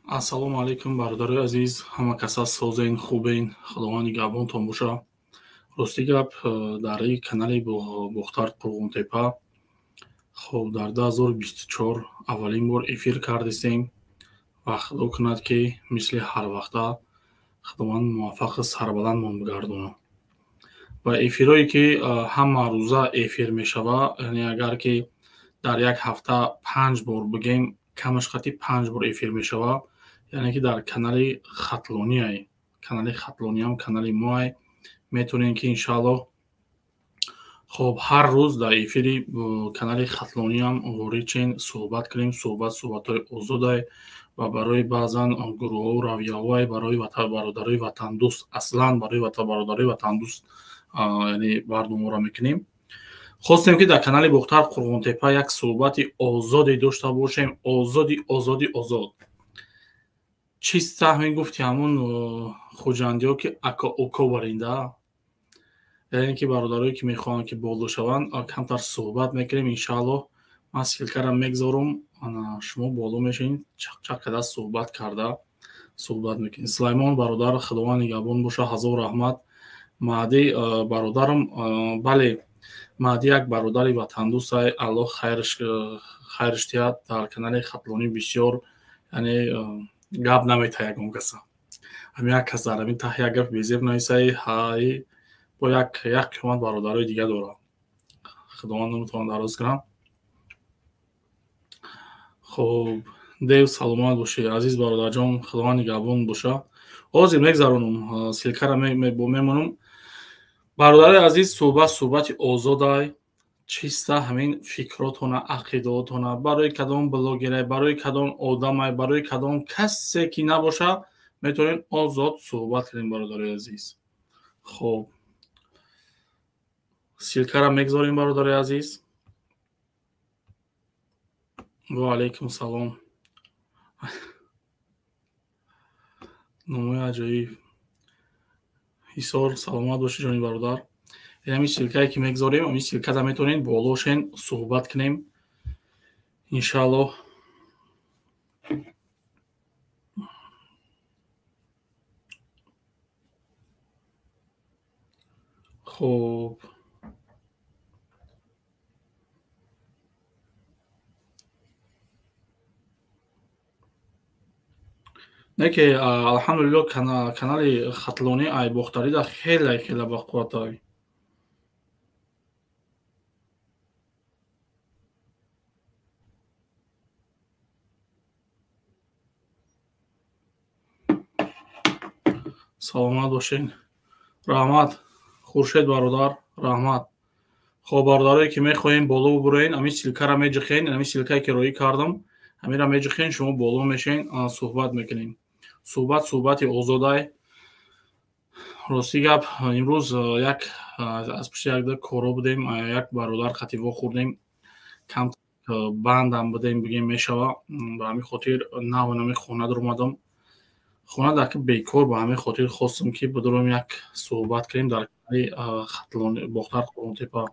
Ассалому алайкум, бародарои азиз, ҳама каса созен, хубен, Худованд нигаҳбонтон боша. Рости гап, дар ин канали Бохтар Қурғонтепа, хоб, дар 2024 аввалин бор эфир кардистем ва Худо кунад, ки мисли ҳарвақта Худованд муваффақи сарбаландмон бигардонад. Ва эфирҳое ки ҳама рӯза эфир мешава, яъне агар ки дар як ҳафта 5 бор бигем, камаш қати 5 бор эфир мешава, яъне ки дар канали Хатлониай, канали Хатлониам канали моай, метавонем ки иншааллоҳ, хоб, ҳар рӯз дар эфири канали Хатлониам ворид шен, суҳбат кунем. Суҳбат суҳбатҳои озодай ва барои баъзан гурӯҳҳо равияҳое, барои бародарои ватандӯст, аслан барои бародарои ватандӯст, яъне барномаро мекунем. Хостем, ки дар канали Бохтар Қурғонтепа як суҳбати озоде дошта бошем, озоди озоди озод. Чиста ҳамин гуфти ҳамун хуҷандиҳо, ки ака уко баринда, яъне ки бародарое ки мехоҳанд, ки боло шаванд, камтар суҳбат мекунем иншааллоҳ. Ман ссылкаро мегзорум, шумо боло мешавед, чақчақ карда суҳбат карда суҳбат мекунем. Сулаймон бародар, Худованд нигаҳбон боша, ҳазор раҳмат. Маҳдӣ бародарам, бале, Маҳдӣ як бародари ватандӯстай, Аллоҳ хайрш диҳад. Дар канали Хатлонӣ бисёр, яъне, гап наметаҳ ягон каса, ҳамин як кас дар ҳамин таҳ як гап безеб нависай, ҳай бо як қиёмат бародарои дига дорад. Худованд наметавонад дароз кунам. Хоб, дев, саломат бошӣ, азиз бародарҷон, Худованд нигаҳбон боша. Ҳозир мегзаронам, ссылкаро мемонам. Бародарои азиз, суҳбат суҳбати озодай, чиста ҳамин фикротона, ақидаотона, барои кадом блогерай, барои кадом одамай, барои кадом касе ки набоша, метавонем озод суҳбат кунем, бародарои азиз. Хоб, ссылкаро мегзорем, бародарои азиз. Ва алайкум салом. Номои аҷоиб. Ҳисор, саломат бошӣ, ҷони бародар. Ҳамин ссылкае ки мегзорем, ҳамин ссылкада метавонед боло шен, суҳбат кунем иншааллоҳ. Хоб, не ки алҳамдулилло, канали Хатлонӣ ай Бохтарида хеле хеле бақувватай. Саломат бошед, раҳмат, Хуршед бародар, раҳмат. Хоб, бародарое ки мехоҳем боло бубуроен, ҳамин ссылкаро меҷиқен, ҳамин ссылкае ки роӣ кардам, ҳаминро меҷиқен, шумо боло мешавен, суҳбат мекунем. Суҳбат суҳбати озодай. Рости гап, имрӯз як аз пушти якда коро будем, як бародар қати вохӯрдем, кам бандам будем, бигем мешава. Ба ҳамин хотир наву нами хона даромадам. Хона даки бекор, ба ҳамин хотир хостам, ки бидурем, як суҳбат кунем дар канали Хатлони Бохтар Қурғонтепа.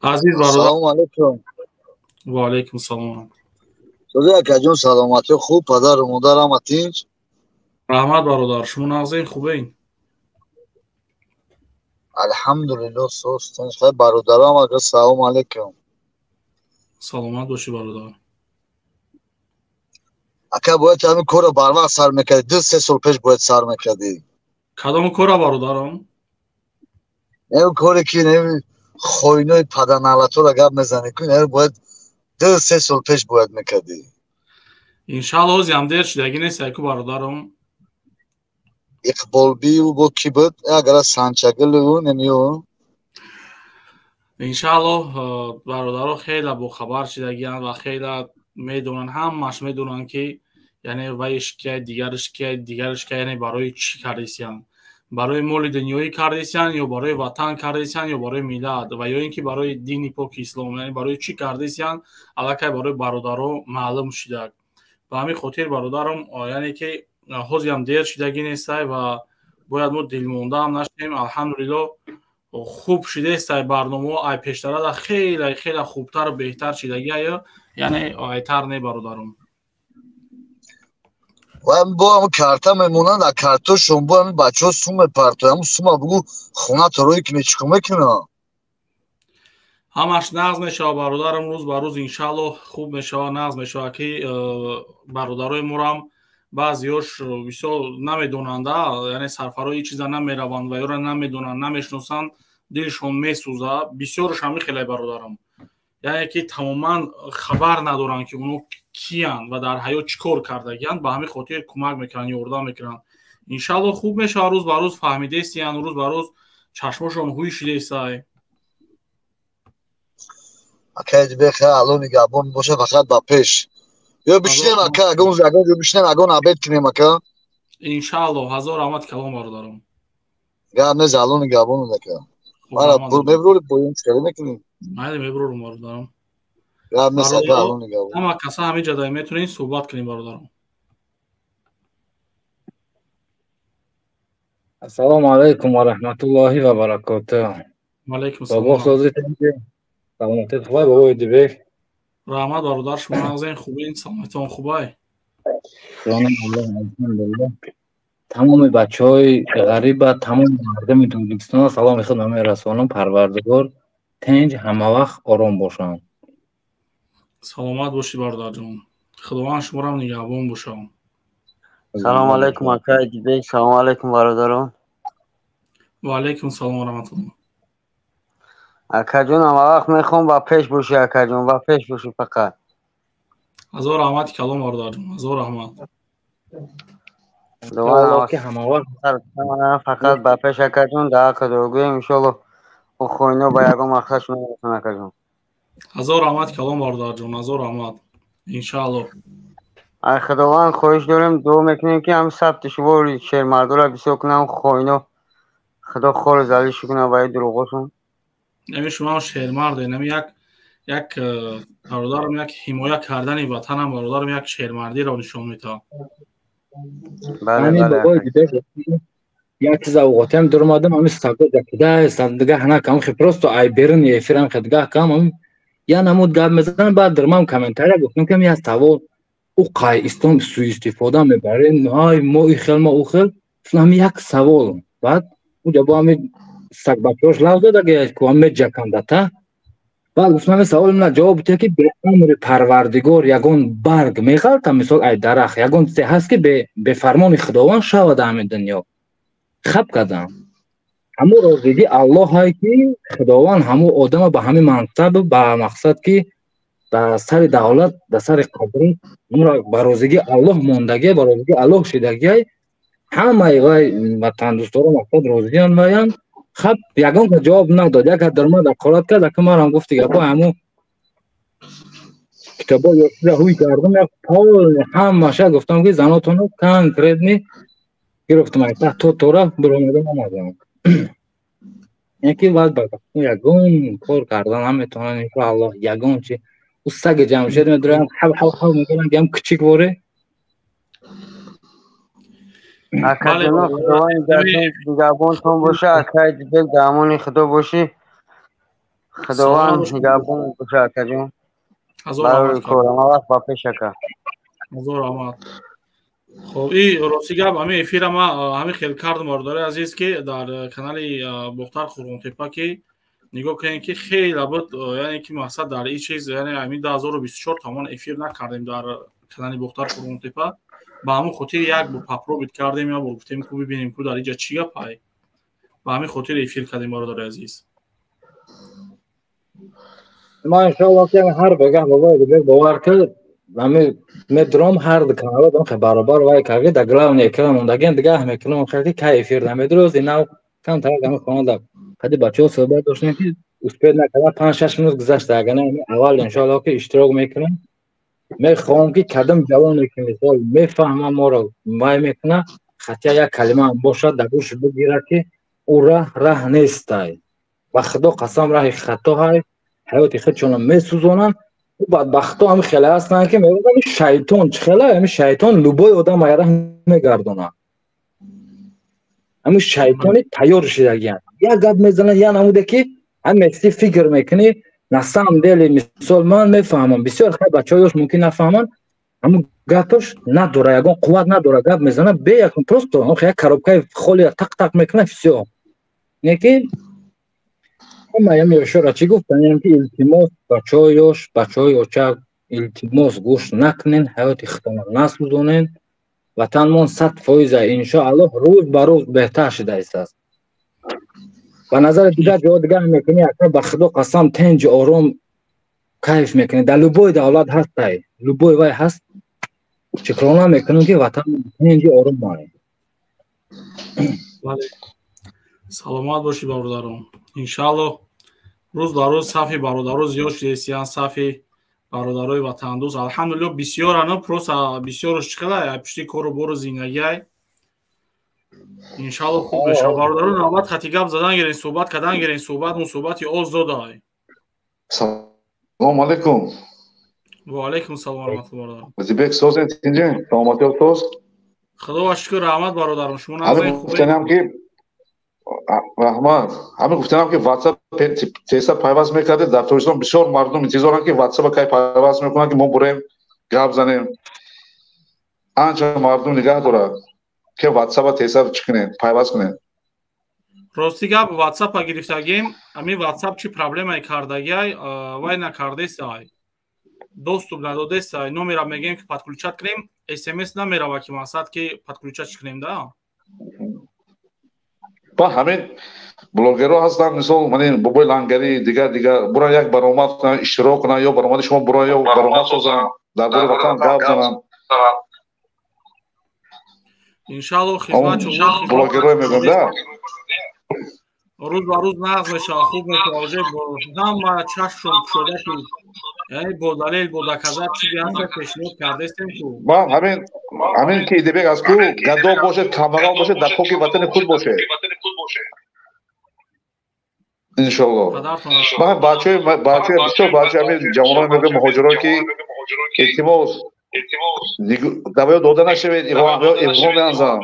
Азиз бародар, Ассалому алайкум. Ва алайкум салом. Сози акаҷон, саломатӣ, хуб, падару модар ҳама тинҷ? Раҳмат, бародар, шумо нағзен, хубен? Алҳамдулилло, соз, тинҷ. Хай, бародарам, ака, салому алайкум. Саломат бошӣ, бародар. Ака, бояд ҳамин корро барвақт сар мекардӣ, 2-3 сол пеш бояд сар мекардӣ. Кадом кора, бародарам? Ин коре ки хоинои паданалаторо гап мезанӣ, ку бояд 2-3 сол пеш бояд мекардӣ. Иншаалло, ҳозир ҳам дер шудагӣ нест, яку бародарам. Иқболбию бо кӣ буд, агара Санчагилу немиё. Иншааллоҳ, бародаро хеле бохабар шудагианд ва хеле медонанд, ҳамаш медонанд, ки яъне вайш кия, дигараш кия, дигараш кия, яъне барои чӣ кардисиянд, барои моли дунёӣ кардисиянд ё барои ватан кардисиянд ё барои миллат ва ё ин ки барои дини поки ислом, яъне барои чӣ кардисиянд, аллакай барои бародаро маълум шудак. Ба ҳамин хотир, бародарам, яъне ки ҳозирам дер шудагӣ нестай ва бояд мо дилмондаам нашем. Алҳамдулилло, хуб шудестай барномаҳо, ай пештарада хеле хеле хубтару беҳтар шудагиаю, яъне айтар не, бародарам. Ва бо ҳам карта мемонанд, а картошон бо ҳамин бачаҳо сум мепартоянд. Ҳамун сума бугу хона то рӯй кунӣ, чӣ кор мекунанд? Ҳамаш нағз мешавад, бародарам, рӯз ба рӯз иншааллоҳ хуб мешавад, нағз мешавад, ки бародарои морам баъзеҳош бисёр намедонанда, яъне сарфарои чиза намераванд ва ёро намедонанд, намешиносанд, дилшон месӯзад. Бисёрш ҳамин хеле, бародарам, яъне ки тамоман хабар надоранд, ки оно киянд ва дар ҳаёт чӣ кор кардагиянд. Ба ҳамин хотир кӯмак мекунанд, ёрдам мекунанд. Иншааллоҳ хуб мешавад, рӯз ба рӯз фаҳмидестиянд, рӯз ба рӯз чашмошон ҳуй шидестай. Ака Эдибек, Алло нигаҳбон боша, фақат ба пеш. Ё бишинем, ака, ягон ягон ҷо бишинем, ягон обед кунем, ака. Иншааллоҳ, ҳазор раҳмат калом, бародарам. Гап нест, Алло нигаҳбон, ака. Мара мебурори поён, чӣ кор мекунӣ? Майли, мебурорум, бародарам. Гап нест, ака, Алло нигаҳбон. Ҳама каса ҳамин ҷо метавонед суҳбат кунем, бародарам. Ассалому алайкум ва раҳматуллоҳи ва баракотуҳ. Ва алайкум Бобо, салом. Созӣ, саломатит хубай, бобои Дибек? Раҳмат, бародар, шумо нағзен, хубин, саломатитон хубай? Ҷонам Аллоҳ, алҳамдулиллоҳ. Тамоми бачаҳои ғариба, тамоми мардуми Тоҷикистона саломи худро мерасонам. Парвардигор тинҷ, ҳамавақт ором бошанд. Саломат бошӣ, бародарҷон, Худованд шуморам нигаҳбон бошад. Салому алайкум, ака Эдибек, салому алайкум, бародарон. Ва алайкум салом ва раҳматуллоҳ. Акаҷон, ҳамавақт мехоҳам ба пеш бошӣ, акаҷон, ба пеш бошӣ фақат. Ҳазор раҳмати калом, бародарҷон, ҳазор раҳмат. Иншоаллоҳ ки ҳамавақт Фақат ба пеш, акаҷон, дар ҳаққи дуогӯем, иншоаллоҳ ӯ хоино ба ягон мақсадшон нарасанд, акаҷон. Ҳазор раҳмати калом, бародарҷон, ҳазор раҳмат, иншааллоҳ. Ай Худованд хоҳиш дорем, дуо мекунем, ки ҳамин сабти шувори шермардора бисёр кунам, хоино Худо хору залилшон кунад ба ин дурӯғошон. Ами шумо шермарде, нами як бародарам, як ҳимоя кардани ватанам, бародарам, як шермардиро нишон медиҳад. Бале. Ҳамин Бале. Бобои Дибек, як чиз авғотиам дуромадам, ҳамин сагда ҷакида дига ҳанакам хе просто ай беруни эфирам хе дига кам ҳамин я намуд гап мезанам, баъд дурмам комментария гуфтам, ки як савол: ӯ қай ислом суистифода мебарем, ҳай мо и хел, мо ӯ хел. Ҳамин як савол. Баъд уҷа бо ҳамин сагбачаҳош лав дада ку меҷакандата. Баъд гуфтам, ҳамин савол мана ҷавоб бите, ки бе амри Парвардигор ягон барг меғалта, мисол ай дарахт, ягон чизе ҳаст, ки бефармони Худованд шавад ҳамин дунё? Хаб кардам. Ҳамун розигӣ Аллоҳае, ки Худованд ҳамун одама ба ҳамин мансаб, ба мақсад, ки ба сари давлат, ба сари қудрат, ҳамуро ба розигии Аллоҳ мондагия, ба розигии Аллоҳ шидагиай. Ҳамаи вай ватандӯсторо мақсад розиян ваян. Хаб, ягон кас ҷавоб надод. Як кас даромад, ҳақорат кард, ака марам гуфти гапо, ҳамун китобо ёфтида ҳуй кардам, як полный ҳамаша гуфтам, ки занотоно конкретно гирифтам, ай то тора биромадам омадам. Яки баъд ба ягон кор кардан наметавонам, иншоаллоҳ, ягон чи. Ӯ саги Ҷамшед медурам, ҳав ҳав ҳав мекунам, ям кучик воре. Акаҷоно, Худованд нигаҳбонтон боша, ака Эдибек, дар амони Худо бошӣ. Худованд нигаҳбон боша, акаҷон. Барои кор ҳамавақт ба пеш, ака. Ҳазор раҳмат. Хоб, и рости гап, ҳамин эфира ма ҳамин хел кардам, бародари азиз, ки дар канали Бохтар Қурғонтепа, ки нигоҳ кунем, ки хеле буд, яъне ки мақсад дар ин чиз, яъне ҳамин 2024 тамон эфир накардем дар канали Бохтар Қурғонтепа. Ба ҳамин хотир як бор попробовать кардем, як бор гуфтем, ку бибинем, ку дар инҷа чӣ гапай. Ба ҳамин хотир эфир кардем, бародари азиз. Ма иншоаллоҳ ки ҳар бегаҳ, бобои Дибек, бовар кард, ҳами медурам, ҳар ду каналро дам баробар вай карди, дар главный экран мондагиам, дигаҳ мекунам хел, ки кай эфир намедуроз. Инав камтар ҳами хонада қади бачаҳо суҳбат доштем, ки успеть накарда, 5-6 минут гузашта. Агар на, аввал иншоаллоҳ ки иштирок мекунам. Мехоҳам, ки кадом ҷавоне, ки мисол мефаҳма моро, вай мекуна, хатя як калимаам бошад, дар гӯш бигирад, ки ӯ раҳ раҳ нестай, ба Худо қасам, раҳи хатоҳай, ҳаёти худшонро месӯзонанд. Бадбахто ҳами хеле ҳастанд, ки мегӯянд, шайтон чӣ хеле, ҳами шайтон любой одам ай раҳ мегардонад. Ҳами шайтони тайёр шидагиянд, як гап мезанад, як намуде, ки ҳами мести фикр мекунӣ. На самом деле, мисол, ман мефаҳмам, бисёр хай бачаҳо ёш мумкин нафаҳманд. Ҳамун Гапаш надора, ягон қувват надора, гап мезана бе якун просто як коробкаи холи тақ тақ мекуна, всё. Неки ҳамаям ёшора чӣ гуфтанем, ки илтимос, бачаҳои ёш, бачаҳои очак, илтимос, гӯш накунен, ҳаёти худтонро насӯзонен. Ватанмон 100%, иншоаллоҳ, рӯз ба рӯз беҳтар шуда истааст. Ба назари дигар ҷоҳо дигар мекунӣ, ака, ба худо қасам, тинҷ, ором, кайф мекунӣ. Дар любой давлат ҳастай, любой вай ҳаст. Шукрона мекунем, ки ватан тинҷи ором мае. Саломат бошӣ, бародарон. Иншааллоҳ, рӯз ба рӯз сафи бародаро зиёд шудесиян, сафи бародарои ватандӯст, алҳамдулилло, бисёрано, просто бисёрош чӣ қадар пушти кору бору зиндагиай. Иншаалло, хуб мешавад. Бародарон, навбат хати гап задан гирен, суҳбат кардан гирен. Суҳбат мусӯҳбати озодай. Салому алайкум. Ва алайкум салом, раҳматулло, бародарон. Азизбек, созен, тинҷен, саломатиё соз? Худо ва шукр, раҳмат, бародарон. Шумо назари хуб ки раҳмат. Ҳамин гуфтанам, ки WhatsApp теса пайваст мекардед. Дар Тоҷикистон бисёр мардум интизоранд, ки WhatsApp кай пайваст мекунанд, ки мо бурем, гап занем. Анча мардум нигаҳ дорад, ки WhatsApp теса чӣ кунем, пайваст кунем. Рости гап, WhatsApp гирифтагим, ҳамин WhatsApp чӣ проблемае кардагиай, вай накардесай, доступ надодесай. Номера мегӯем, ки подключать кунем, СМС намерава, ки мақсад, ки подключать кунем да. Ба ҳамин блогерҳо ҳастанд, мисол, мани Бобои Лангарӣ, дигар дигар, буран, як баромад кунанд, иштирок кунанд, ё баромади шумо буран, ё баромад созанд, дар бораи ватан гап зананд. Иншалло, хизмат. Блогерҳое мегӯям да. Рӯз ба рӯз нағз мешавад, хуб мешавад. Уже ҳама чашмшон кушода, ки яъне бо далел, бо доказать чизе ҳаста, пешниҳод кардестем ку. Ман ҳамин ки Идибек аз ку гадо бошед, камбағал бошед, дар хоки ватани худ бошед, иншолло. Ман бачаҳои бисёр бачаи ҳамин ҷавонони мегӯям, муҳоҷирон, ки илтимос, давоё дода нашавед, иғво меанзам.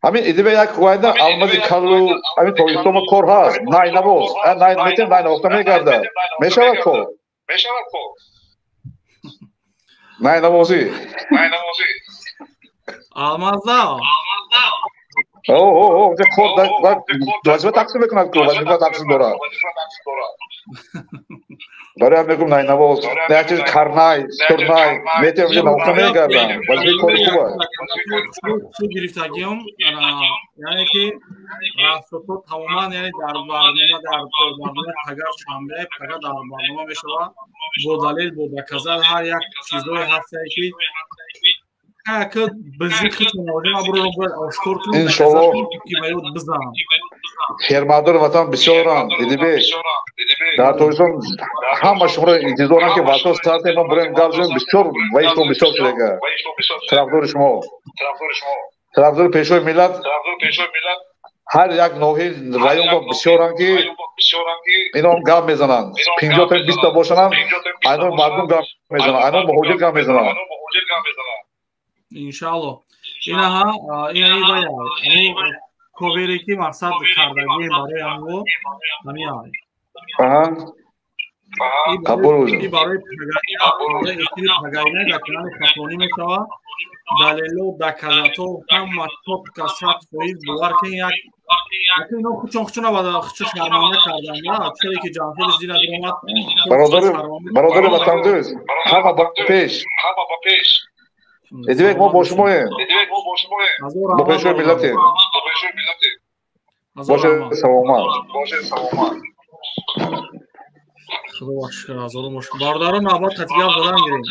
Ҳамин Идибек, як вайда алмази калу ҳамин Тоҷикистон кор ҳаст, най навоз, най метем, най навохта мегардад, мешавад кор, най навозӣ. Алмазда. О, кор вазифа тақсим мекунад ку, вазифа тақсим дорад. Барои ҳам мегӯм, найнавоз, як чиз, карнай, сурнай метем, ки навохта мегардам. Вазифаи кори хуб аст. Гирифтагиём, яъне ки рафтото тамоман, яъне дар барнома пагар шанбе, пага дар барнома мешавад, бо далел, бо доказать ҳар як чизҳое ҳастае, ки ки бизи хитмаро бояд ошкор кунем. Иншолло. Ки ба ёд бизанам. Шермардони ватан бисёранд, Идибек, дар Тоҷикистон. Ҳама шуморо интизоранд, ки ватон сарте, мо бурем, гап занем. Бисёр ваи шумо бисёр шудага, тарафдори шумо, тарафдори Пешвои миллат. Ҳар як ноҳияи районба бисёранд, ки ино гап мезананд. 50-та, 20-та бошанам, айно мардум гап мезананд, айно муҳоҷир гап мезананд. Иншаалло, инаҳа, инаи вая ковере, ки мақсад кардагием барои ҳамво, ҳамиай. Қабул. Барои эфири пагайна дар канали Хатлонӣ мешавад. Далело, доказато ҳама тотка, 100%. Бовар кун, як ино хучон хучона хучо шарманда кардан, чаре ки Ҷамшед дина биромад. Бародари ватандӯст, ҳама ба пеш! Идибек, мо бо шумоем, бо Пешвои миллатем. Бошед саломат. Худо шукр, ҳазорон бош. Бародарон, навбат қатигап задан гирем.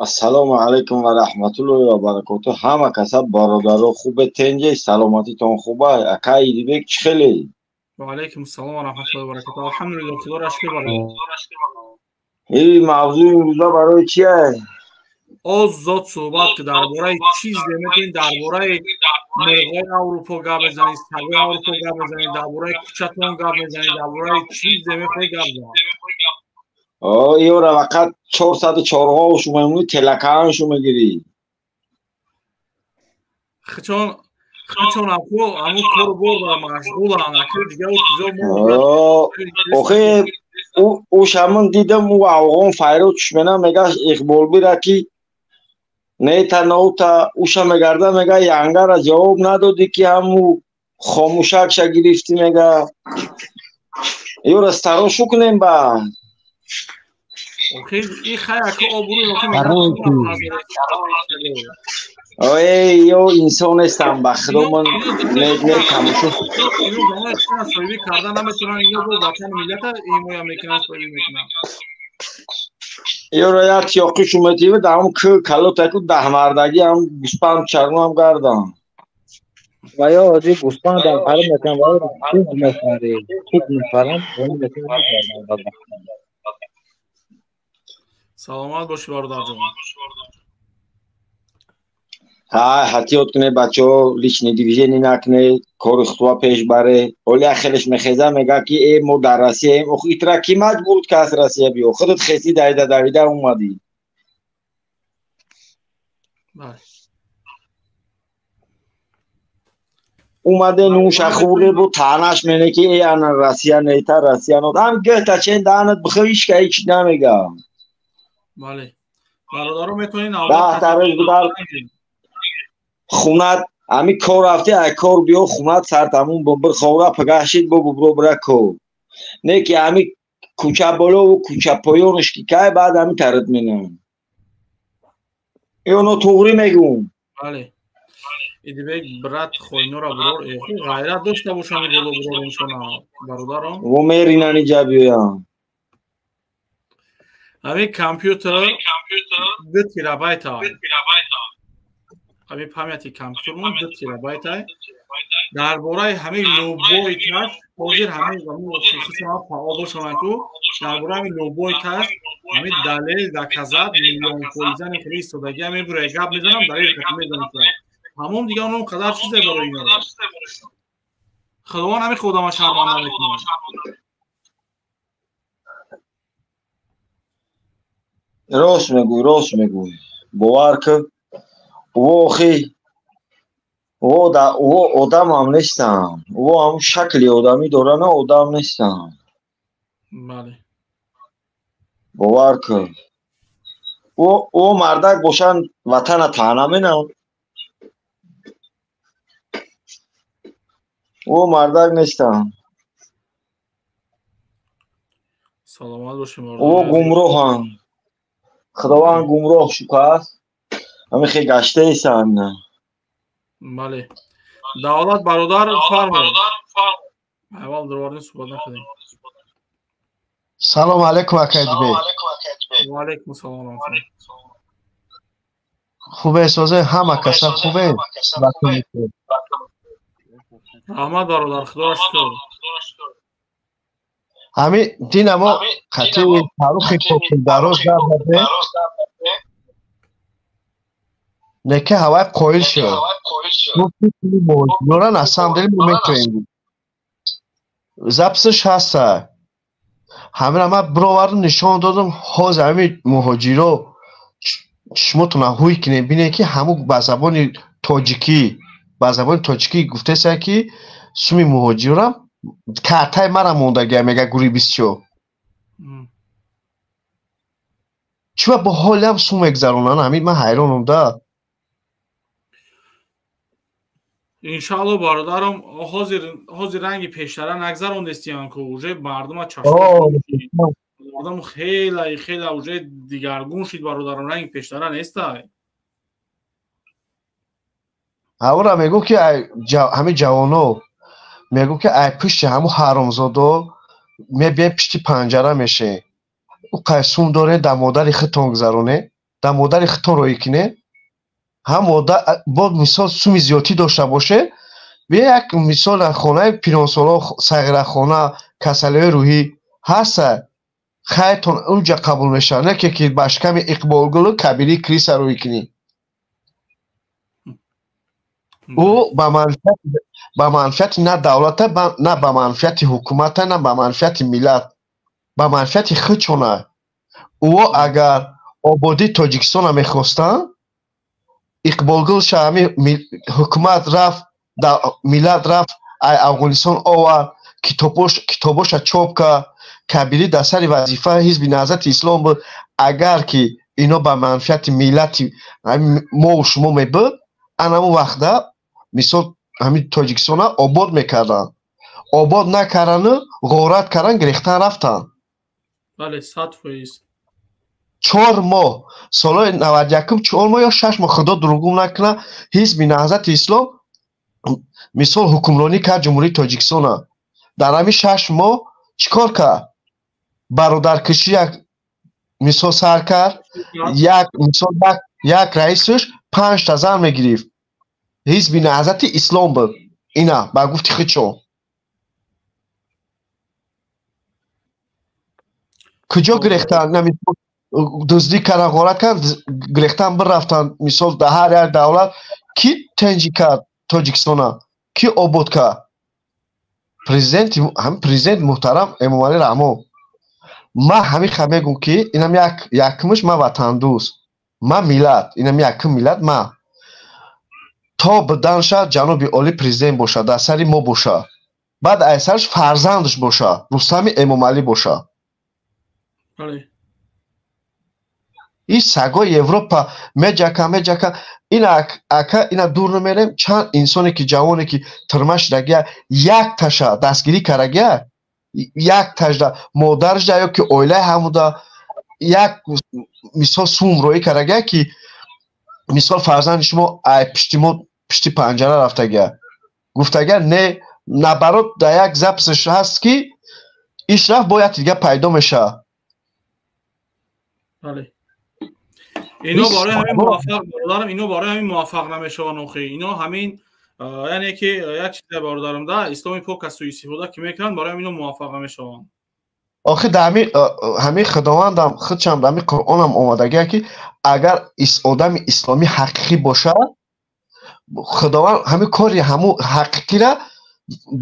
Ассалому алайкум ва раҳматуллоҳи ва баракоту. Ҳама каса, бародаро, хубе, тенҷе, саломатитон хуба? Ака Идибек, чӣ хеле? Ва алайкум ассалом ва раҳматуллоҳи ва баракоту. Алҳамдулиллоҳ, худоро шукр, бародар. Ин мавзӯи имрӯза барои чие? Озод суҳбат, ки дар бораи чиз метавонед, дар бораи мурғои Аврупо гап мезанед, сагои Аврупо гап мезанед, дар бораи кӯчатон гап мезанед, дар бораи чиз мехоҳӣ, гап зан. Ёра, фақат чорсаду чорҳошу мемонӣ, телакааншу мегирӣ. Хичон хичон аку аму кору бор машғулан, аку дигар чизо. Охе. Ӯ шамон дидам, ӯ афғон файрод чушмена мега, Иқболбира ки нета ноута уша мегарда, мега, янгара ҷавоб надодӣ, ки ҳаму хомӯшакша гирифтӣ, мега, ёра старошу кунем ба. Эй, ё инсон нестам, ба худо, ман не тамошо. Соҳибӣ карда наметавонанд, ино бо ватану миллата ҳимоя мекунанд, соҳибӣ мекунанд. Ёро як тиёқишу метива, даҳам к калотаку даҳмардагӣ ҳам гӯспанд чармам гардан. Ва ё ҳоҷи гӯспандам пар мекунам, ва чиз мефари, чиз мефарам. Саломат бошӣ, бародарҷон. Ҳа, ҳатиёт кунед, бачаҳо, личный движение накунед, кори худва пеш баре. Ҳоли як хелеш мехеза, мега, ки э, мо дар Россияем. Ох, итра ки маҷбур ки аз Россия биё? Худат хеси, давида давида омадӣ. Омаде, нӯша хӯрде, бо таънаш мене, ки э, ана Россия нета, Россия нот ам гӯта чен даҳанат бихӯ, ҳичка ҳеч намега. Бале, бародаро, метавонед. 10 рӯз будар хунат, ами кор рафти, ай кор биё хунат, сартамун бир ховра, пагашид, бо бубро бира кор. Не ки ами кӯча болову кӯча поёнш, ки кай баъд ами тарид менам, ёно туғрӣ мегӯм. Бале, Идибек брат, хойнора бурор, ғайрат дошта бошанд, боло бурор иншона, бародарон. Во меринани ҷа биёям. Ҳамин компютер 2 терабайта, ҳамин памяти компютермон 2 терабайта. Дар бораи ҳамин любой кас ҳозир ҳамин фаъол бошонанд ку, дар бораи ҳамин любой кас ҳамин далел доказать миллион фоизани хеле истодагия мебура, гап мезанам, далел кати мезанам, ҳамон дига онон қадар чизе барои ино. Худованд ҳамин худама шарманда мекунад. Рост мегӯй, рост мегӯй, бовар кун, охи во одамам нестам, во ҳамун шакли одамӣ дорана, одам нестам. Бале. Бовар кун, о мардак бошанд, ватана таъна менам, о мардак нестам. Саломат бошем. О гумроҳам, худованд гумроҳ шукааст, ҳамин хел гаштаесам. Бале, Давлат бародар, фармо, аввал дарварни суҳбат накардем. Салому алайкум, акайдибек. Ва алайкум салом. Хубе, созе, ҳама каса хубе? Раҳмат, бародар, худоро шукр. Ҳами динамо қати Фаррухи Кокилдароз гап задем, неки ҳавай қоил шуд, гуфти муҳоҷирора на самом деле мо метавонем, запись ш ҳаста. Ҳамира ман бировардам, нишон додам. Ҳозир ҳами муҳоҷиро чишмотона ҳуй кинем, бинем, ки ҳаму ба забони тоҷикӣ гуфтеса, ки суми муҳоҷирам картаи мара мондагия, мега, гури бисчо чиба бо ҳолиам сум мегзаронанд. Ҳамин ман ҳайронам да. Иншаалло, бародарам, ҳозир ранги пештара нагзарондестиян ку, уже мардума чашм, мардум хела хела уже дигаргун шид, бародарам, ранги пештара нестай. Ҳавра мегӯ, ки ҳамин ҷавоно мегӯ, ки ай пушти ҳамун ҳаромзодо мебием, пишти панҷара мешем. Ӯ қай сум доре, дар модари худтон гузароне, дар модари худтон роӣ кине. Ҳам бо мисол суми зиёдтӣ дошта боше, бия, як мисол, хонаи пиронсоло, сағирахона, касалиҳои рӯҳӣ ҳаста, хайтон унҷа қабул мешавад, не ки ба шиками Иқболгулу Кабири криса рӯй кунӣ. Ӯ ба манфиати на давлата, на ба манфиати ҳукумата, на ба манфиати миллат, ба манфиати худшона. Ӯ агар ободии Тоҷикистона мехостанд, Иқболгул ҳами ҳукумат рафт, миллат рафт, ай Афғонистон овард, китобоша чоп кард. Кабирӣ дар сари вазифа Ҳизби Наҳзати Ислом буд, агар ки ино ба манфиати миллати мову шумо мебуд, анамун вақта мисол ҳамин Тоҷикистона обод мекарданд. Обод накардану ғорат кардан, гирехтан рафтанд. Бале, 100%. 4 моҳ, солҳои 91-ум, 4 моҳ ё 6 моҳ, худо дурӯғгум накунад, Ҳизби Наҳзати Ислом мисол ҳукмронӣ кард Ҷумҳурии Тоҷикистона. Дар ҳамин 6 моҳ чӣ кор кард? Бародаркушӣ як мисол сар кард. Як мисол, як раисаш панҷта зан мегирифт. Ҳизби Наҳзати Ислом буд, ина ба гуфти худшон. Куҷо гирехтанд? Дуздӣ кардан, ғорат кардан, гирехтан бирафтанд. Мисол, дар ҳар як давлат ки тенҷӣ кард Тоҷикистона, ки обод кард? Президенти, ҳамин президент муҳтарам Эмомалӣ Раҳмон. Ман ҳамин ха мегӯм, ки инам як якумш, ман ватандӯст, ман миллат, инам якум миллат. Ман то биданша ҷаноби олӣ президент бошад, дар сари мо бошад, баъд аз сараш фарзандаш боша, Рустами Эмомалӣ боша. Ин сагои Европа меҷака, меҷака. Ина ака, ина дур намерем, чанд инсоне ки ҷавоне ки тирма шудагия, як таша дастгирӣ карагия, як тажда модарашда ё ки оилаи ҳамуда як мисол сум роӣ карагия, ки мисол фарзанди шумо ай пишти мо, пишти панҷара рафтагия, гуфтагия. Не, наоборот, дар як запись ш ҳаст, ки иш рафт, бояд дига пайдо мешавад. Ино барои ҳамин муваффақ, бародарам, ино барои ҳамин муваффақ намешаванд охи. Ино ҳамин, яъне ки як чизе, бародарам, да исломи пок аз суистифода ки мекунанд, барои ҳамин ино муваффақ намешаванд. Охи, дар ҳамин худовандам худшам дар ҳамин Қуръонам омадагия, ки агар одами исломӣ ҳақиқӣ бошад, худованд ҳамин кори ҳамун ҳақиқира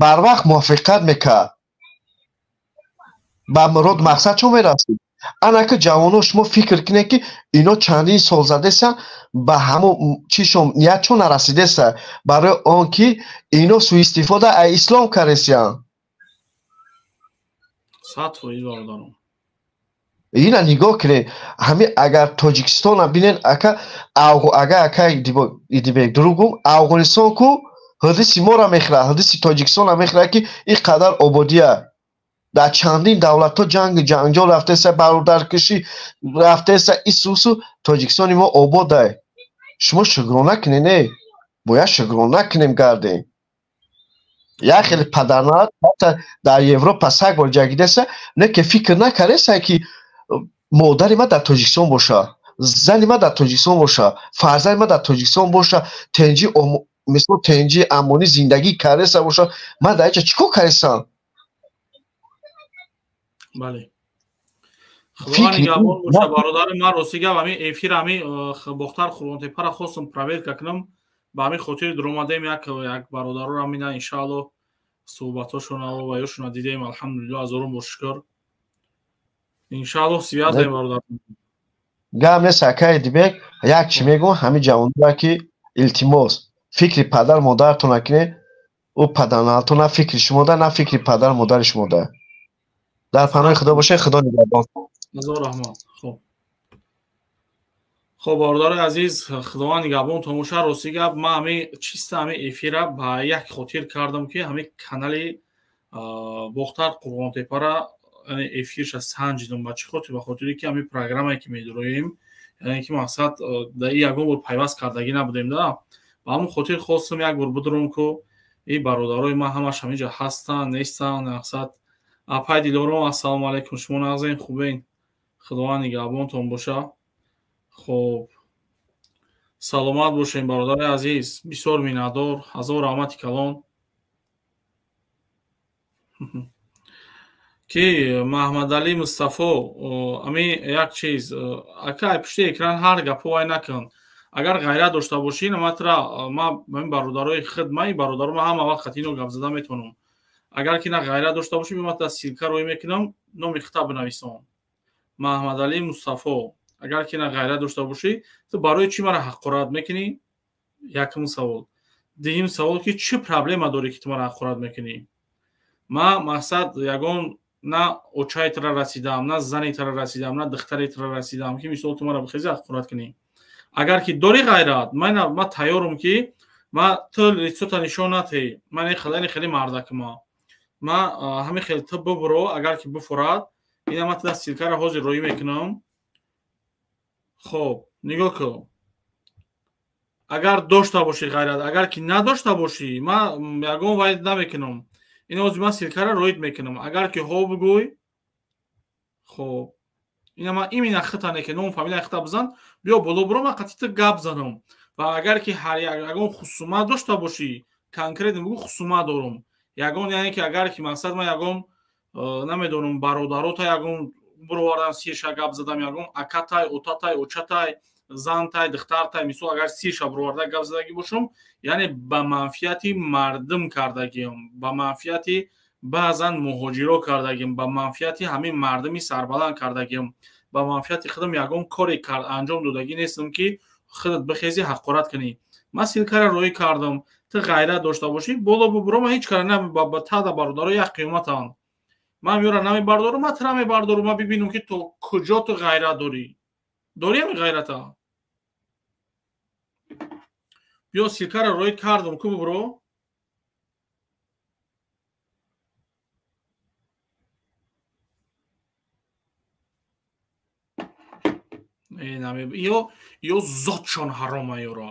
барвақт муваффиқат мекард, ба мурод мақсад чон мерасид. Анака ҷавоно, шумо фикр кунед, ки ино чандин сол задеса, ба ҳамун чишон ниятчон нарасидеса, барои он ки ино суистифода аз ислом кардесиянд. 100%, бародарам. Ина нигоҳ кунед, ҳамин агар Тоҷикистона бинед, ака, агар ака Идибек дурӯғ гум, Афғонистон ку ҳадиси моро мехӯрад, ҳадиси Тоҷикистона мехӯрад, ки ин қадар ободия. Дар чандин давлатҳо ҷанги ҷанҷол рафтеса, бародаркушӣ рафтеса, исусу Тоҷикистони мо ободай. Шумо шукрона кунед, не бояд шукрона кунем, гардем. Як хеле падарнарад дар Европа саг бор ҷагидеса, не ки фикр накардеса, ки модари ман дар Тоҷикистон боша, зани ман дар Тоҷикистон боша, фарзанди ман дар Тоҷикистон боша, тенҷи, мисол, тенҷи амонӣ зиндагӣ кардеса боша. Ман дар инҷа чӣ кор кардесам? Бале, худованд нигаҳбон боша, бародари ман. Рости гап, ҳамин эфир, ҳамин Бохтар Қурғонтепара хостум проверка кунам, ба ҳамин хотири дуромадем. Як як бародароро мина, иншаалло, суҳбатҳошона ва ёшона дидем. Алҳамдулилло, ҳазорум бор шукр. Иншаалло, связь ем, бародар. Гап нест, акаи Дибек. Як чӣ мегӯм ҳамин ҷавонора, ки илтимос, фикри падар модаратона кунед. Ӯ падарнатон на фикри шумода, на фикри падар модари шумода. Дар паноҳи худо бошед, худо нигаҳбон. Ҳазор раҳмат. Хоб, бародарои азиз, худованд нигаҳбонтон боша. Рости гап, ман ҳамин чиста, ҳамин эфира ба як хотир кардам, ки ҳамин канали Бохтар Қурғонтепара эфирша санҷидам. Ба чӣ хотир? Ба хотире ки ҳамин программае ки медуроем, яъне ки мақсад, дар ягон бор пайваст кардагӣ набудем да. Ба ҳамон хотир хостам як бор бидурам, ку и бародарои ман ҳамаш ҳаминҷа ҳастанд, нестанд. Мақсад, апай Дилором, ассалому алайкум, шумо нағзем, хубен, худованд нигаҳбонтон боша. Хоб, саломат бошем, бародари азиз, бисёр миннатдор, ҳазор раҳмати калон. Ки Маҳмадалӣ Мустафо, ами як чиз, ака, пушти экран ҳар гапо вай накун. Агар ғайрат дошта бошӣ, наматра ма ин бародарои худ, ма ин бародаро, ма ҳама вақт қатино гап зада метавонам. Агар ки на ғайрат дошта бошӣ, бимата ссылка рӯй мекунам, номи хита бинависон. Маҳмадалӣ Мустафо, агар ки на ғайрат дошта бошӣ, ту барои чӣ мара ҳақорат мекунӣ? Якум савол. Дуюм савол, ки чӣ проблема дорӣ, ки ту мара ҳақорат мекунӣ? Ма мақсад ягон На очаи тра расидам, на зани тра расидам, на духтари тра расидам, ки мисол ту мара бихези ҳақорат кунӣ. Агар ки дори ғайрат, ман тайёрам ки ма ту лицота нишон натеҳӣ. Ман хеле хеле мардакма. Ма ҳамин хел ту бубуро, агар ки буфурад, ина ман туда ссылкаро ҳозир роӣ мекунам. Хоб, нигоҳ кун. Агар дошта бошӣ ғайрат, агар ки надошта бошӣ, ман ягон вай намекунам. Ин ҳозир ман ссылкаро роид мекунам. Агар ки ҳо бигӯй, хоб, ина ман имина хитане ки ном фамилия хита бизан, биё боло буро, ман қатъи ту гап занам. Ва агар ки ҳар ягон хусумат дошта бошӣ, конкретно бигӯ хусумат дорам. Ягон, яъне ки агар ки мақсад ман ягон намедонам бародарота ягон буровардам сирша гап задам, ягон акатай, отатай, очатай, зантай, духтартай, мисол агар сирша буроварда гап задагӣ бошам, яъне ба манфиати мардум кардагиам, ба манфиати баъзан муҳоҷиро кардагиам, ба манфиати ҳамин мардуми сарбаланд кардагиам, ба манфиати худам ягон коре анҷом додагӣ нестам ки худат бихези ҳақорат кунӣ. Ман ссылкаро роӣ кардам, ту ғайрат дошта бошӣ, боло бубуро, ман ҳеҷ кара ба тада бародаро як қиёматанд. Ман ёра намебардорам, ман ту намебардорам, ман бибинам ки то куҷо ту ғайрат дорӣ. Дорӣ ҳамин ғайрата? Биё ссылкаро роӣ кардам, ку бубуро? Ё зотшон ҳарома ёра,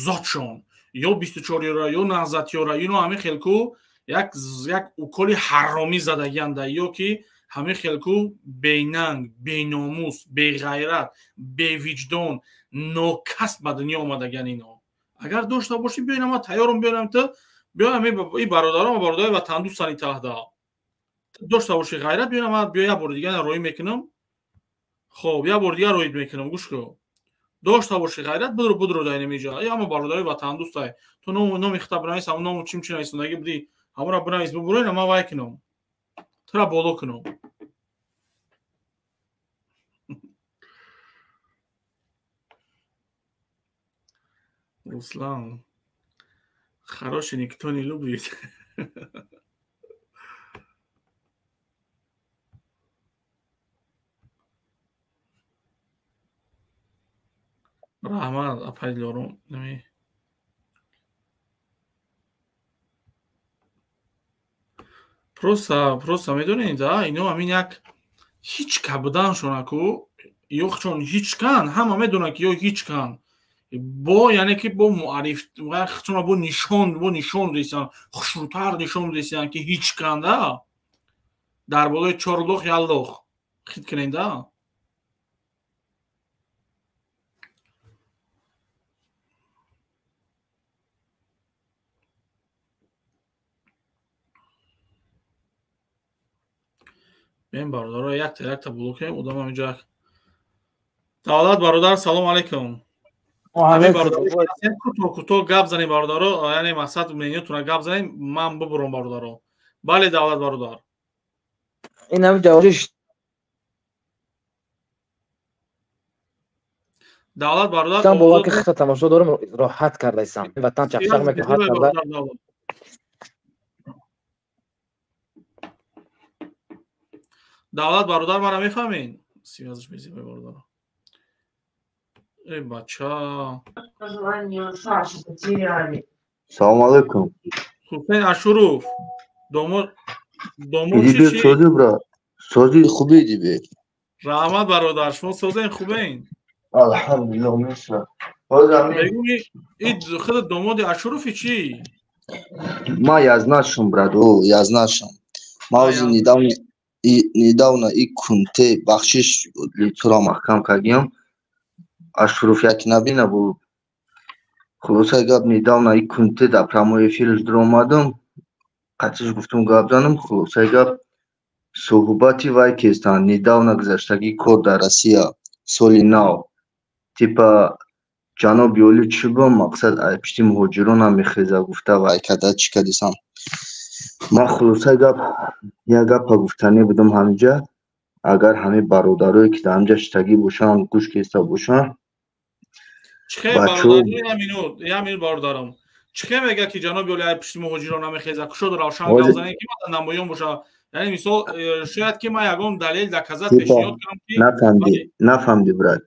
зотшон, ё 24 ёра, ё наҳзат ёра, ино ҳамин хелку як уколи ҳаромӣ задагианда, ё ки ҳамин хелку бенанг, беномус, беғайрат, бевиҷдон, нокасб ба дунё омадагиан ино. Агар дошта бошӣ, биёина ман тайёрам, биёинам ту, биёинам и бародарам, бародари ватандӯстани таҳда. Дошта бошӣ ғайрат, биёина ман биё як бори дигар роӣ мекунам. Хоб, як бор дигар роид мекунам, гӯш кун. Дошта бошӣ ғайрат, будро будро дар инҷа. Эй ҳама бародари ватандӯстай. Ту номи хита бинавис, ҳамон ному чим чи нависондагӣ будӣ, ҳамонро бинавис, бубуро, ина ман вай кунам. Тура боло кунам. Руслан, хороший никто не любит. Раҳмат, апай Дилором. Просто медонед, да, ино ҳамин як ҳеҷ ка буданшонаку, ё чон ҳеҷ кан, ҳама медонанд ки ё ҳеҷ кан. Бо, яъне ки бо муарриф, чона бо нишон десян, хушрӯтар нишон десян ки ҳеҷ кан, да. Дар болои чор лох як лох. Хит кунед, да. Бем бародаро, якта якта блокем, одам ҳаминҷо як. Давлат бародар, салом алейкум. Кӯтоҳ кӯтоҳ гап занем бародаро, яъне мақсад менютона гап занем, ман бубурам бародаро. Бале давлат бародар. Ин ҳами ҷавоби давлат бародар. Ман бовар ки хита тамошо дорам, роҳат кардаисам. Ватан чақчақ мекунад, карда. Давлат бародар мара мефаҳмед? Сивазш мезебай бародаро. Эй бача. Салом алейкум. Ҳусейн Ашуров. Домод домод чӣ? Сози брат. Сози хуби дибе. Раҳмат бародар, шумо созен хубен? Алҳамдулиллоҳ меша. Ҳозир мегӯӣ ин худ домоди Ашурофи чӣ? Ма язнашум брат, о язнашум. Ма ҳозир недавно и кунте бахшиш туро маҳкам кардиям. Ашуров яки набина бу. Хулоса гап недавно и кунте дар прямой эфирш дуромадам. Қатиш гуфтум гап занам. Хулоса гап суҳбати вай кестанд. Недавно гузаштагӣ кор дар Россия соли нав. Типа ҷаноби олӣ чӣ бо мақсад пишти муҳоҷиронам мехеза гуфта вай када чӣ кадисам. Ман хулоса гап як гапа гуфтанӣ будам ҳаминҷа. Агар ҳамин бародарое ки дар ҳаминҷа шиштагӣ бошанд, гӯш кеста бошанд. Чӣ бародаро, як минут бародарам. Чӣ мега ки ҷаноби олӣ пишти муҳоҷирон намехеза? Кушод равшан гап занед ки ман намоён боша. Яъне мисол, шояд ки ман ягон далел доказать пешниҳод кунам ки Нафаҳмдӣ, нафаҳмдӣ, брат.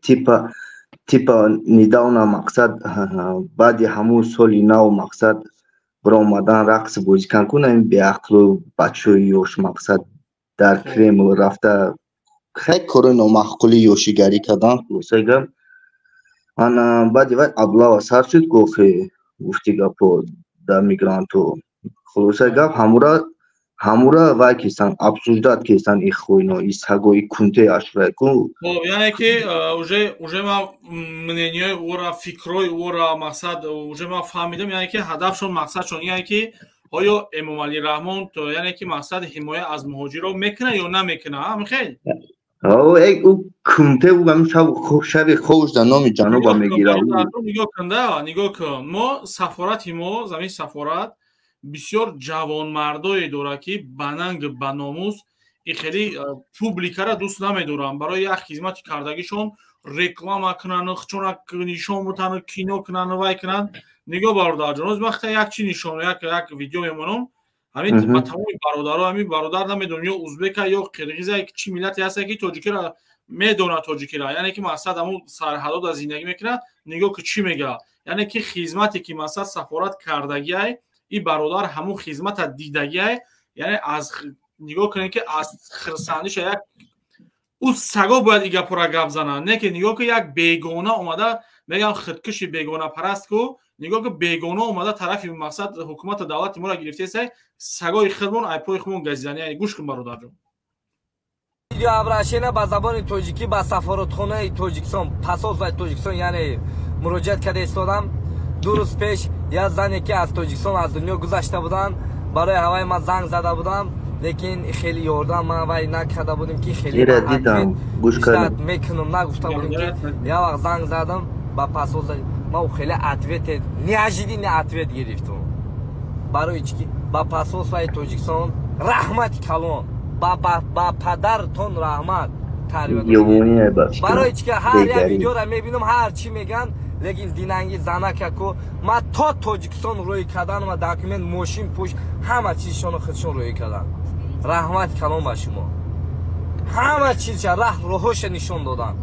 Типа недавно, мақсад, баъди ҳамун соли нав, мақсад, биромадан рақс бозӣ кан кун, ин беақлу бачаҳои ёш, мақсад, дар Кремл рафта хеле кори номаъқули ёшигарӣ кардан. Хулосаи гап, ана баъди вай облава сар шуд, гуфти гуфти гапо да мигранту. Хулосаи гап, ҳамура вай кисан, обсуждать кисан, и хуйно, и саго, и кунте ашурай ку. Хоб, яъне ки уже ман мнениҳои ӯра, фикрҳои ӯра, мақсад, уже ман фаҳмидам, яъне ки ҳадафшон, мақсадшон, яъне ки оё Эмомалӣ Раҳмон, яъне ки мақсади ҳимоя аз муҳоҷиро мекунад ё намекунад, ҳамихел? Ӯ кунте, ӯ ҳамин шаби ховш дар номи ҷануба мегирад. Нигоҳ кун да, нигоҳ кун, мо сафорати мо, замин сафорат бисёр ҷавонмардое дорад, ки ба нанг, ба номус и хеле публикара дӯст намедоранд, барои як хизмати кардагишон реклама кунану чона нишон бутану кино кунану вай кунанд. Нигоҳ, бародарҷон, оз вақта як чи нишон, як видео мемонам ҳамин ба тамоми бародаро. Ҳамин бародар, намедонам, ё узбека ё қирғиза, чӣ миллате ҳаста, ки тоҷикиро медонад, тоҷикира, яъне ки мақсад, ҳамун сарҳадода зиндагӣ мекунад. Нигоҳ ки чӣ мега, яъне ки хизмате ки, мақсад, сафорат кардагиай, ин бародар ҳамун хизмата дидагиай, яъне аз нигоҳ кунед, ки аз хирсандиша як ӯ саго бояд и гапора гап занад, не ки нигоҳ ки як бегона омада, мегам худкуши бегонапараст ку. Нигоҳ ки бегона омада тарафи, мақсад, ҳукумату давлати моро гирифтеса, сагои худмон айпои худмон газидани. Гӯш кун, бародарҷон. Видеообращение ба забони тоҷикӣ ба сафоратхонаи Тоҷикистон, посольствои Тоҷикистон, яъне муроҷиат карда истодам. 2 рӯз пеш як зане, ки аз Тоҷикистон аз дунё гузашта буданд, барои ҳаваи ман занг зада будам, лекин хеле ёрдам ман вай накарда будем, ки хеле мекунам нагуфта будем, ки як вақт занг задам ба посольство, ман хеле ответе, неожиданный ответ гирифтум. Барои чӣ ки ба посольствои Тоҷикистон раҳмати калон, ба падартон раҳмат. Барои чӣ ки ҳар як видеора мебинам, ҳар чӣ меган, лекин динанги занакаку ма то Тоҷикистон рӯй кардан ва документ, мошин, пуш, ҳама чизшоно худшон рӯй кардан. Раҳмати калон ба шумо. Ҳама чизша раҳ роҳоша нишон додан.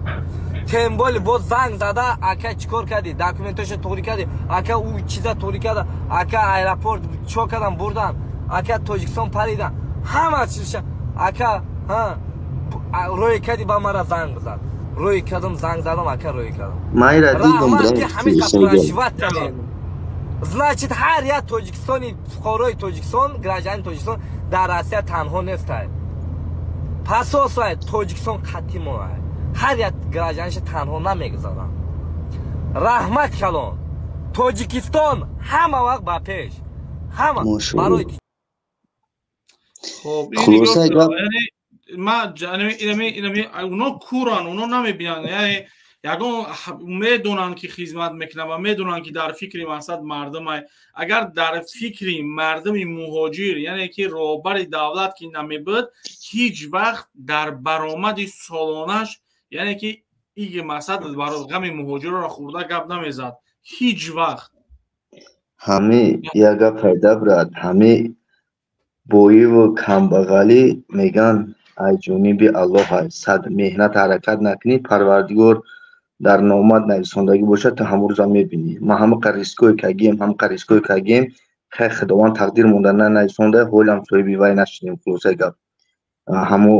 Тем более боз занг зада: «Ака, чӣ кор кардӣ? Документоша тоғрӣ кардӣ? Ака, ӯ чиза тоғрӣ карда? Ака, аэропорт чо кардан, бурдан? Ака, Тоҷикистон паридан?» Ҳама чизша: «Ака, рӯй кардӣ, ба мара занг бизан». Рӯй кардам, занг задам: «Ака, рӯй кардам». Раҳмат, ки ҳамин проживать кардем. Значит, ҳар як тоҷикистони, фуқарои Тоҷикистон, гражданини Тоҷикистон дар Россия танҳо нестай. Посольствои Тоҷикистон қатъи мо ҳар як гражданиша танҳо намегузаранд. Раҳмат калон. Тоҷикистон ҳама вақт ба пеш, ҳама барои Хулосаи гап. Уно куран, уно намебинанд, яъне ягон медонанд, ки хизмат мекунанд ва медонанд, ки дар фикри, мақсад, мардумай. Агар дар фикри мардуми муҳоҷир, яъне ки роҳбари давлат ки намебуд, ҳеҷ вақт дар баромади солонаш, яъне ки иги, мақсад, ғами муҳоҷирро хӯрда гап намезад ҳеҷ вақт. Ҳами як гап пайда, брат, ҳами боиву камбағалӣ меган, ай ҷониби Аллоҳ. Сад меҳнат, ҳаракат накунӣ, Парвардигор дар номат нависондагӣ бошад, ту ҳамон рӯза мебинӣ. Ман ҳамақа риское кагем, ҳамақа риское кагем, хай, Худованд тақдир монда нанависонда, ҳолам соҳиби вай нашудем. Хулосаи гап, ҳамо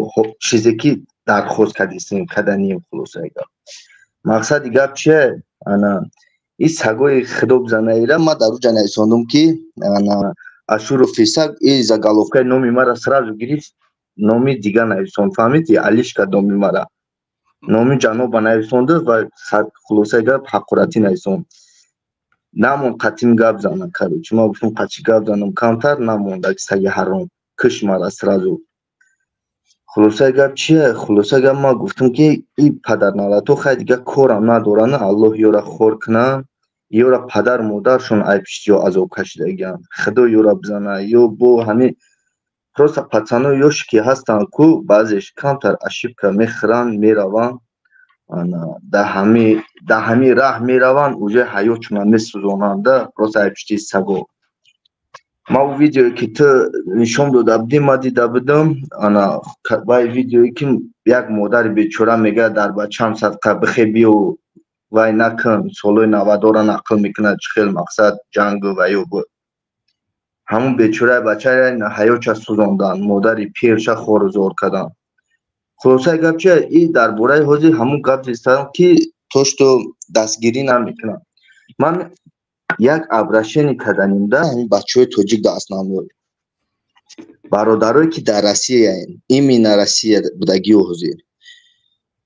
чизе ки дархост кардистем, каданем. Хулосаи гап, мақсади гап чие? Ана и сагои худо бизанаира, ман дар уҷа нависондум, ки ана Ашуров саг и заголовкаи номи мара сразу гирифт, номи дигар нависон, фаҳмидӣ? Алиш кард номи мара, номи ҷаноба нависонду ва хулосаи гап, ҳақоратӣ нависон. Намон қатим гап занам. Короче, ман гуфтам, қачи гап занам, камтар намонд, аки саги ҳаром киш мара сразу. Хулосаи гап чие? Хулосаи гап, ман гуфтам, ки и падарналато, хай, дигар корам надоранд, Аллоҳ ёра хор кунад, ёра падар модаршон айб ё азоб кашидагианд, Худо ёра бизана. Ё бо ҳамин просто пацано ёши ки ҳастанд ку, баъзеш камтар ошибка мехӯранд, мераванд, дар ҳамин раҳ мераванд, уже ҳаётшона месӯзонанда, просто айбшти саго. Ма у видеое ки ту нишон дода будӣ, ма дида будам, ана вай видеое ки як модари бечора мегӯяд дар бачаам садқа бихе биё вай накун, солҳои навадора нақл мекунад, чӣ хел мақсад ҷангу ваё буд. Ҳамун бечораи бачаи ҳаётша сӯзондан, модари пирша хорузор кардан. Хулосаи гап чи, и дар бораи ҳозир ҳамун гап зистам ки то что дастгирӣ намекунам. Ман як обращение карданим да ҳамин бачаҳои тоҷик да, основной бародарое ки дар Россияен, именно Россия будагиё ҳозир.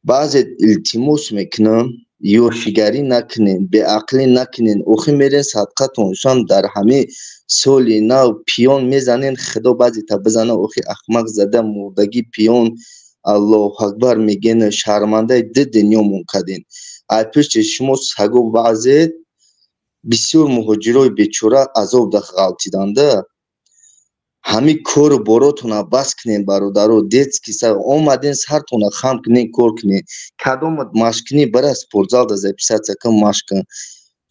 Баъзе илтимос мекунам, ёшигарӣ накунен, беақлӣ накунен. Охи мерен садқатон шам дар ҳамин соли нав пиён мезанен, худо баъзета бизана, охи ахмақ зада мурдагӣ пиён Аллоҳу акбар мегӯен, шармандаи ду дунёмон карден. Ай пушти шумо саго баъзе бисёр муҳоҷирои бечора азоб да ғалтиданда. Ҳамин кору боротона бас кунен, бародаро, детский сад омаден, сартона хам кунен, кор кунен. Кадом машқ кунӣ, бара спортзал да записаться кун, машқ кун.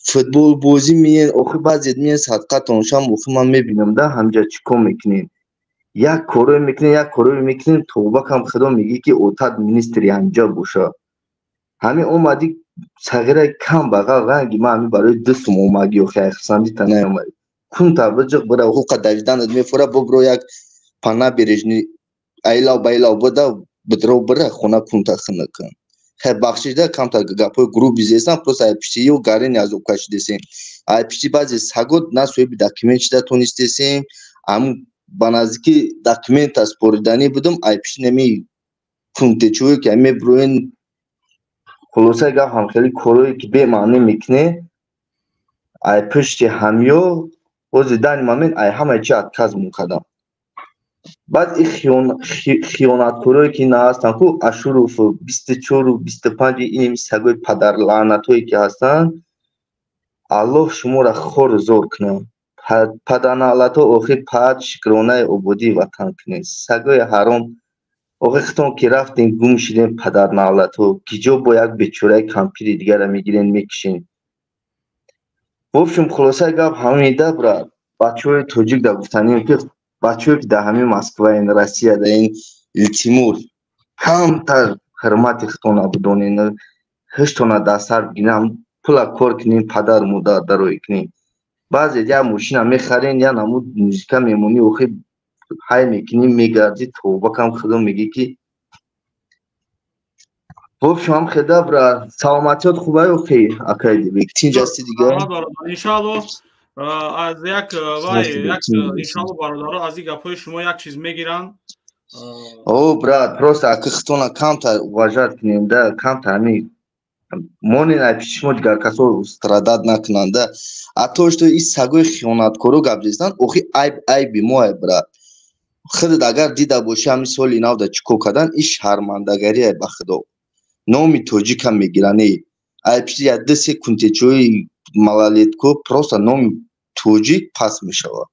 Футболбозӣ миен, охи баъзет миен садқатон шам, охи ман мебинам да ҳамҷа чӣ кор мекунен. Як корое мекунен, як корое мекунен, тавба кам худо мегӯӣ ки отат министри ҳамҷа боша. Ҳамин омадӣ сағираи кам бағал ранги ман ҳамин барои ду сум омагӣ, охи айхусандита наомадӣ. Кунта биҷиқ бира, ҳуқа давиданат мефура, бубро як по набережной айлав байлав буда, бидро бира хона кунта хина кун. Хай бахшида камтар гапҳои грубый зестам, просто ай пишти ё гарени азоб кашидесем. Ай пишти баъзе сагот на соҳиби документ шида тонистесем, ҳамун ба наздикӣ документа спориданӣ будум, ай пишти нами кунтечӯе ки меброен. Хулосаи гап ҳам хеле корое ки бемаънӣ мекунем, ай пушти ҳамё ҳозир данный момент ай ҳамаи чи отказ мекардам. Баъд и хиёнаткорое ки на ҳастанд ку Ашурову 24-у 25 инами сагои падарлаънатое ки ҳастанд, Аллоҳ шуморо хору зор кунад. Падарналато охир пад шукронаи ободии ватан кунед. Сагои ҳаром, охир худтон ки рафтем гум шидем, падарналато, киҷо бо як бечораи кампири дигарро мегирен мекушен. В общем, хулосаи гап ҳамида, брат, бачаҳои тоҷик да гуфтанем ки бачаҳое ки дар ҳамин Москваен, Россияда ин, илтимос, камтар ҳурмати худтона бидонен, ҳуштона дар сар бигирен, пула кор кунем, падару модар дароӣ кунем. Баъзе як мошина мехарен, як намуд музика мемонӣ, охир ҳай мекунӣ, мегардӣ, тавба кам худо мегӯӣ ки в общем ҳам хеда, брат, саломатиёт хубай охи, акай Дибек, тинҷ ҳасти дигар? Иншааллоҳ аз як вай як иншааллоҳ бародаро аз ин гапҳои шумо як чиз мегиранд. О, брат, просто аки худтона камтар уважать кунем да, камтар ҳамин монен ай пиши шумо дигар касо страдать накунанд да. А то что ин сагои хиёнаткоро гап зестанд, охи айб айби мо ай, брат. Худат агар дида бошӣ ҳамин соли навда чӣ кор кардан, ин шармандагарие ба худо. Номи тоҷикам мегиранд, э. Ай пиши як ду се кунтечои малолетко просто номи тоҷик паст мешавад.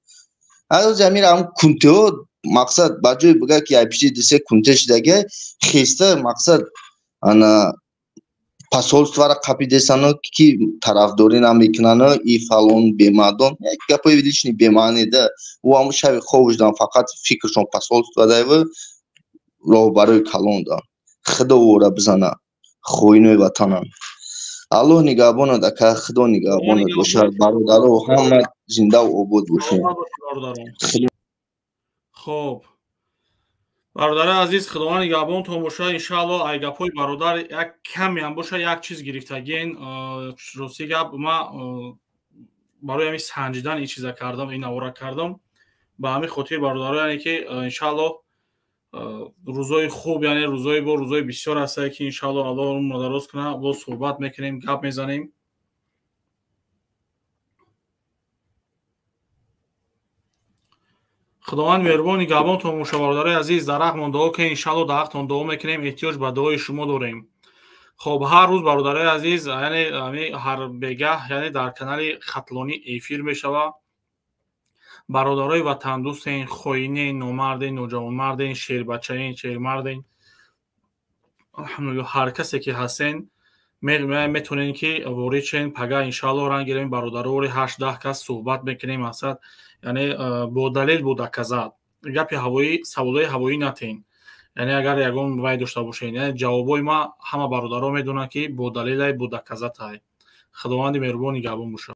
Ҳозир ҳамин ҳам кунтеҳо мақсад ба ҷои бигӯяд ки ай пиши ду се кунте шидагиай, хеста мақсад ана посольствора қапидесано ки тарафдорӣ намекунано и фалон бемардон, як гапҳои личный бемаъне да. Ӯ ҳамун шаби хоб шудан фақат фикршон посольство дайву роҳбарои калон да. Худо ӯра бизана, хоинои ватанам. Аллоҳ нигаҳбонад, ака, худо нигаҳбонад бошад, бародаро ҳама зиндаву обод бошед. Хоб, бародари азиз, худованд нигаҳбонтон бошад. Иншааллоҳ ай гапҳои бародар як камеам бошад, як чиз гирифтагиен. Рости гап, ма барои ҳамин санҷидан ин чиза кардам, ин навора кардам. Ба ҳамин хотир бародаро, яъне ки иншааллоҳ рӯзои хуб, яъне рӯзои бо рӯзои бисёр ҳастае ки иншааллоҳ Аллоҳ умр дароз кунад, боз суҳбат мекунем, гап мезанем. Худованд меҳрубон нигаҳбонтон боша, бародарои азиз. Дар ҳақмон дуо кунед, иншааллоҳ дар ҳақтон дуо мекунем, эҳтиёҷ ба дуои шумо дорем. Хоб, ҳар рӯз бародарои азиз, яъне ҳар бегаҳ, яъне дар канали Хатлонӣ эфир мешавад. Бародарои ватандӯстен, хоинен, номарден, ноҷавонмарден, шербачаен, шермарден, алҳамдулиллоҳ, ҳар касе ки ҳастен, Метонем ки ворид шавем. Пага, иншаалло, ранг гирем, бародарори 8-10 кас суҳбат мекунем. Мақсад, яъне бо далел, бо доказать, гапи ҳавоӣ, саволои ҳавоӣ натен. Яъне агар ягон вай дошта бошед, яъне ҷавобҳои ма ҳама бародаро медонанд, ки бо далелай, бо доказать ай. Худованди меҳрубон нигаҳбон бошад.